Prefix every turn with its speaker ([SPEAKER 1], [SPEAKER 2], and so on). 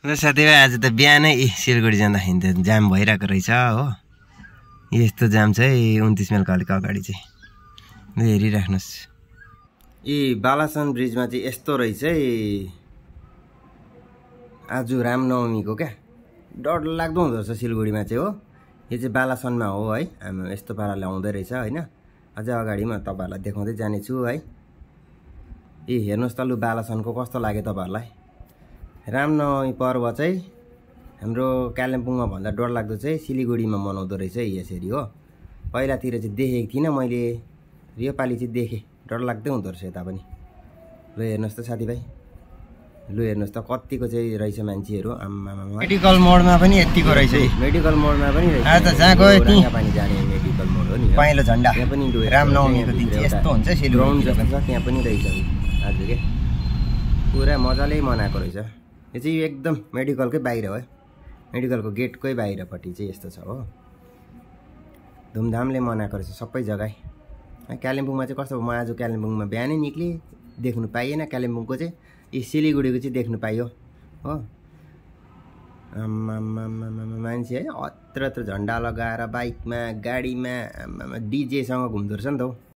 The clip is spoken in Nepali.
[SPEAKER 1] र साथीभाइ आज त बिहानै सिलगढी जाँदाखेरि त जाम भइरहेको रहेछ हो। यस्तो जाम चाहिँ 29 माइलको अलिक अगाडि चाहिँ हेरिराख्नुहोस्। बालासन ब्रिजमा चाहिँ यस्तो रहेछ है आज रामनवमीको क्या डर लाग्दो हुँदो रहेछ सिलगढीमा चाहिँ हो। यो चाहिँ बालासनमा हो है, हाम्रो यस्तो पाराले आउँदै रहेछ होइन। अझै अगाडि म तपाईँहरूलाई देखाउँदै जानेछु है। हेर्नुहोस् त लु बालासनको कस्तो लाग्यो तपाईँहरूलाई। रामनवमी पर्व चाहिँ हाम्रो कालिम्पोङमा भन्दा डरलाग्दो चाहिँ सिलगढीमा मनाउँदो रहेछ यसरी हो। पहिलातिर चाहिँ देखेको थिइनँ मैले, योपालि चाहिँ देखेँ, डरलाग्दै हुँदो रहेछ यता पनि। लु हेर्नुहोस् त साथीभाइ, लु हेर्नुहोस् त कतिको चाहिँ रहेछ मान्छेहरू। आम्मामा मेडिकल मोडमा पनि यतिको रहेछ है। मेडिकल मोडमा पनि रहेछ। आज जहाँ गयो त्यहाँ पानी जाने मेडिकल मोड हो नि। पहेँलो झन्डा त्यहाँ पनि रामनवमीको दिन चाहिँ यस्तो हुन्छ सिलगढी जस्तो छ, त्यहाँ पनि रहेछ आज के पुरा मजाले मनाएको रहेछ। यो चाहिँ एकदम मेडिकलकै बाहिर हो, मेडिकलको गेटकै बाहिरपट्टि चाहिँ यस्तो छ हो। धुमधामले मनाएको रहेछ सबै जग्गा। कालिम्पोङमा चाहिँ कस्तो, म आज कालिम्पोङमा बिहानै निक्लेँ, देख्नु पाइएन कालिम्पोङको चाहिँ। यी सिलगढीको चाहिँ देख्नु पाइयो हो। मान्छे है अत्र झन्डा लगाएर बाइकमा गाडीमा डिजेसँग घुम्दो रहेछ नि त हौ।